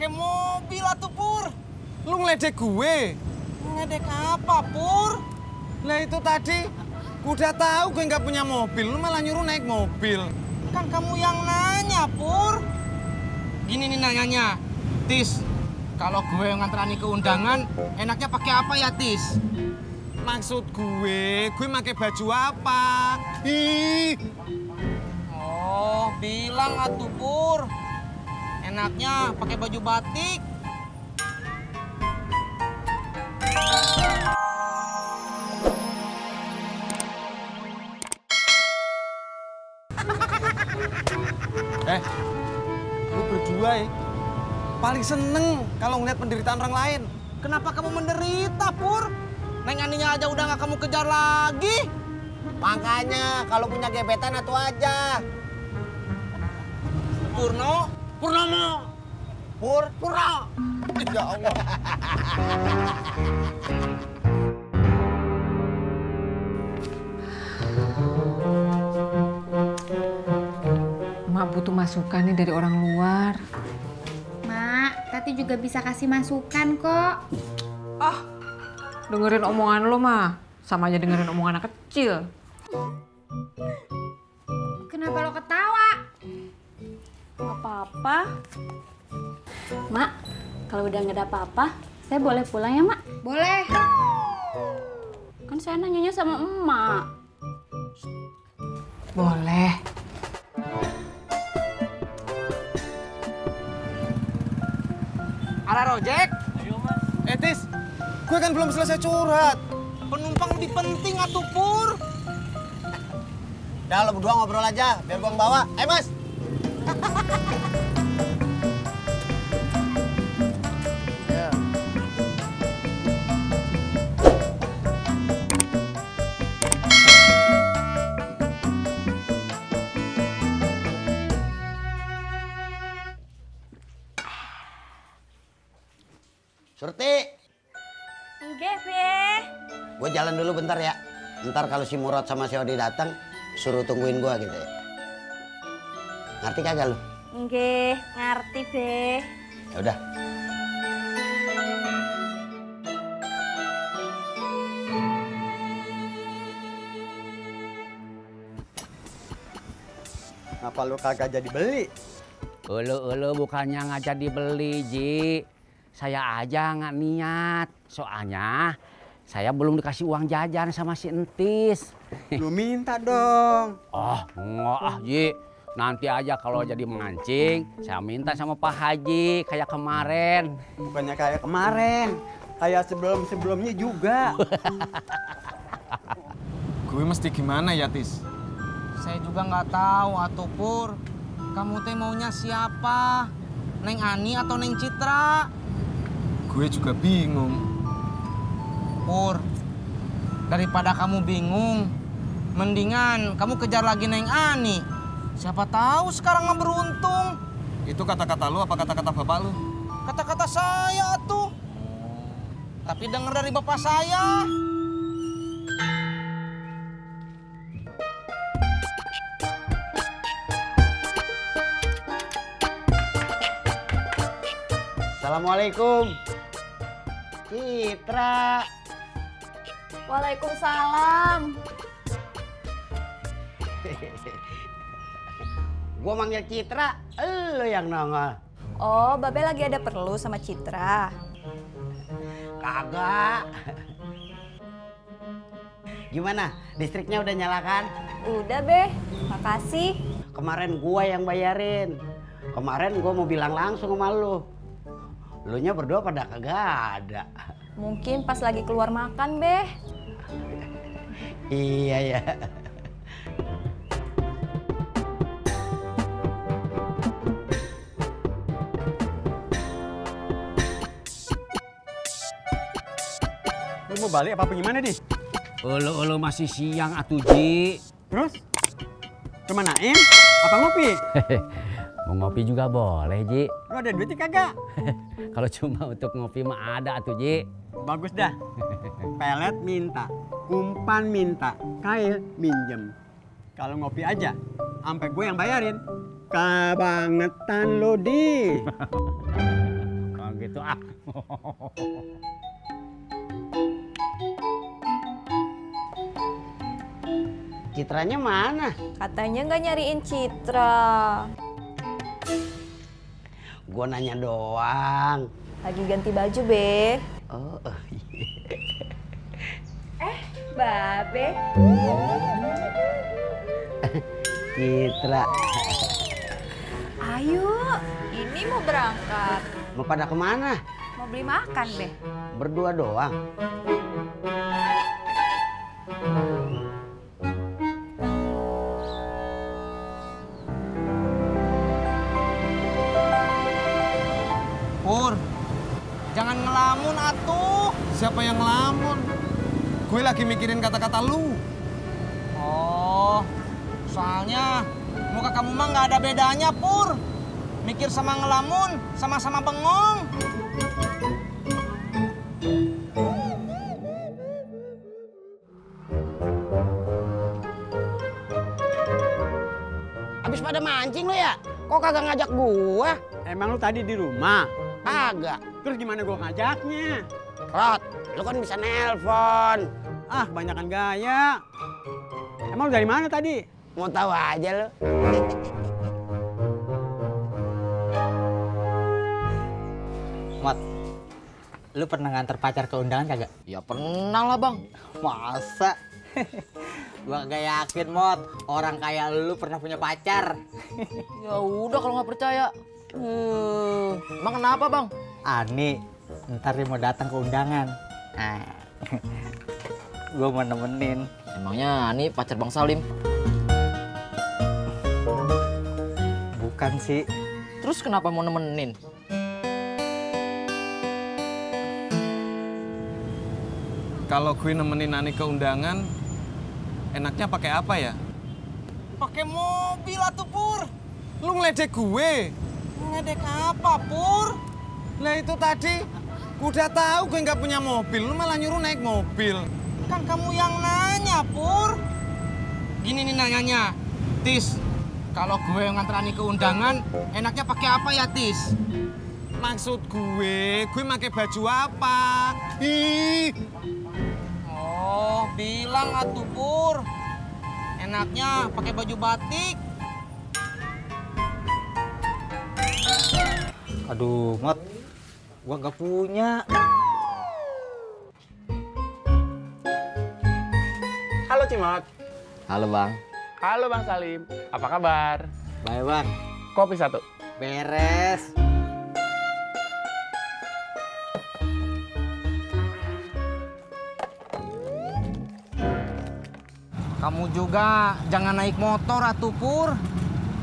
pakai mobil atuh Pur. Lu ngeledek gue? Ngeledek apa Pur? Lah itu tadi gue udah tahu gue nggak punya mobil, lu malah nyuruh naik mobil. Kan kamu yang nanya Pur. Gini nih nanyanya, Tis, kalau gue yang nganterani ke undangan, enaknya pakai apa ya Tis? Maksud gue pakai baju apa? Ih. Oh, bilang atuh Pur. Enaknya pakai baju batik. Lu berdua ya paling seneng kalau ngeliat penderitaan orang lain. Kenapa kamu menderita Pur? Neng Aninya aja udah gak kamu kejar lagi. Makanya kalau punya gebetan atuh aja. Purnomo. Purno. Ya Allah. Mak butuh masukan nih dari orang luar. Mak, Tati juga bisa kasih masukan kok. Dengerin omongan lo mah sama aja dengerin omongan anak kecil. Kenapa lo ketawa? Nggak apa-apa. Mak, kalau udah nggak ada apa-apa, saya boleh pulang ya, Mak? Boleh. Kan saya nanyanya sama emak. Boleh. Arah rojek. Tis, gue kan belum selesai curhat. Penumpang lebih penting atuh Pur. Udah lo berdua ngobrol aja, biar gua bawa. Mas. Surti, Enggak, Be. gue jalan dulu bentar ya. Ntar kalau si Murad sama si Odi datang, suruh tungguin gue gitu ya. Ngerti kagak lu? Enggak, ngerti, Be. Ya udah. Kenapa lu kagak jadi beli? Ulu bukannya nggak jadi beli, Ji. Saya aja nggak niat. Soalnya saya belum dikasih uang jajan sama si Entis. Lu minta dong. Oh, enggak Ji. Nanti aja kalau jadi mancing, saya minta sama Pak Haji kayak kemarin. Bukannya kayak kemarin, kayak sebelum-sebelumnya juga. Gue mesti gimana ya, Tis? Saya juga nggak tahu atuh Pur. Kamu teh maunya siapa? Neng Ani atau Neng Citra? Gue juga bingung. Pur, daripada kamu bingung, mendingan kamu kejar lagi Neng Ani. Siapa tahu sekarang mah beruntung. Itu kata-kata lu apa kata-kata bapak lu? Kata-kata saya tuh. Tapi denger dari bapak saya. Assalamualaikum. Citra. Waalaikumsalam. Gua manggil Citra, elu yang nongol. Oh, Babe lagi ada perlu sama Citra. Kagak. Gimana? Listriknya udah nyala kan? Udah, Be. Makasih. Kemarin gua yang bayarin. Kemarin gua mau bilang langsung sama lu. Lunya berdua pada kagak ada. Mungkin pas lagi keluar makan, Be. Iya ya. Lu mau balik apa gimana, Di? Ulu masih siang atuh, Ji. Terus? Cuma Naim? Apa ngopi? Mau ngopi juga boleh, Ji. Lu ada duitnya kagak? Kalau cuma untuk ngopi mah ada atuh, Ji. Bagus dah. Pelet minta, umpan minta, kail minjem. Kalau ngopi aja, sampai gue yang bayarin. Kebangetan lo, Di. itu ah. Citranya mana? Katanya nggak nyariin Citra. Gua nanya doang. Lagi ganti baju, Be. Oh, iya. Babe. Citra. Ayo, ini mau berangkat. Mau pada kemana? Mau beli makan, Be. Berdua doang. Pur, jangan ngelamun atuh. Siapa yang ngelamun? Gue lagi mikirin kata-kata lu. Oh, soalnya muka kamu mah nggak ada bedanya, Pur. Mikir sama ngelamun, sama-sama bengong. Habis pada mancing lu ya? Kok kagak ngajak gua? Emang lu tadi di rumah? Kagak. Terus gimana gua ngajaknya? Rod, lu kan bisa nelpon. Ah, kebanyakan gaya. Emang lu dari mana tadi? Mau tahu aja lu. Mot, lu pernah nganter pacar ke undangan kagak? Ya pernah lah, Bang. Masa? Gua gak yakin, Mot. Orang kayak lu pernah punya pacar. Ya udah kalau nggak percaya. Emang kenapa, Bang? Ani, ntar dia mau datang ke undangan. Nah, gua mau nemenin. Emangnya Ani pacar Bang Salim? Bukan sih. Terus kenapa mau nemenin? Kalau gue nemenin Ani ke undangan, enaknya pakai apa ya? Pakai mobil atuh, Pur. Lu ngeledek gue. Ngedek apa, Pur? Lah itu tadi, udah tahu gue nggak punya mobil, lu malah nyuruh naik mobil. Kan kamu yang nanya, Pur. Gini nih nanyanya. Tis, kalau gue yang nganter Ani ke undangan, enaknya pakai apa ya, Tis? Maksud gue pakai baju apa? Ih, Oh, bilang atuh, Pur. Enaknya pakai baju batik. Aduh, Mot. Gua gak punya. Halo Cimot. Halo, Bang. Halo Bang Salim. Apa kabar? Baik, Bang. Kopi satu. Beres. Kamu juga jangan naik motor atuh, Pur.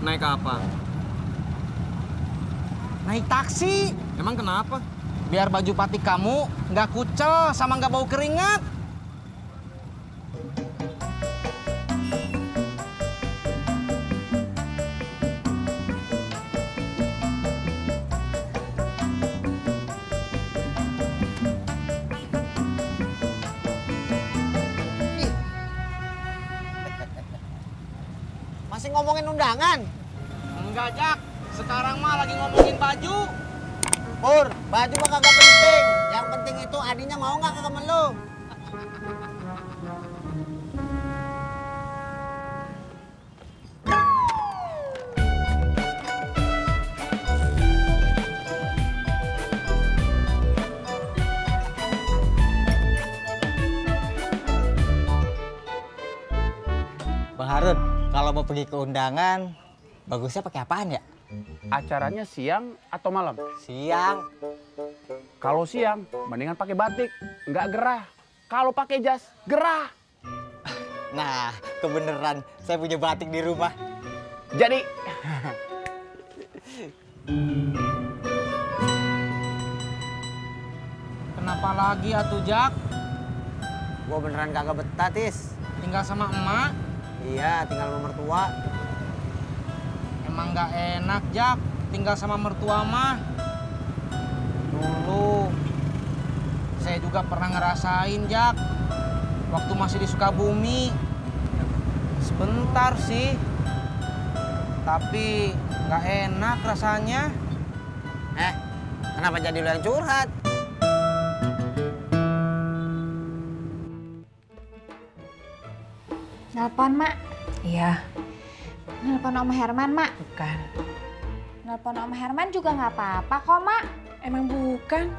naik apa? Naik taksi. Emang kenapa? Biar baju batik kamu nggak kucel sama nggak bau keringat. Masih ngomongin undangan? Enggak, Jak. Sekarang mah lagi ngomongin baju. Pur, baju mah kagak penting. Yang penting itu Adinya mau nggak ke temen lu? Bang Harun, kalau mau pergi ke undangan, bagusnya pakai apaan ya? Acaranya siang atau malam? Siang. Kalau siang, mendingan pakai batik, nggak gerah. Kalau pakai jas, gerah. Nah, kebeneran saya punya batik di rumah. Jadi, Kenapa lagi atuh, Jak? Gua beneran kagak betah, Tis. Tinggal sama emak. Iya, tinggal sama mertua. Emang nggak enak, Jak, tinggal sama mertua mah. Dulu saya juga pernah ngerasain, Jak, waktu masih di Sukabumi. Sebentar sih, tapi nggak enak rasanya. Kenapa jadi lo yang curhat? Nelpon, Mak. Iya, Nelpon Om Herman, Mak. bukan. Nelpon Om Herman juga nggak apa-apa kok, Mak. Emang bukan?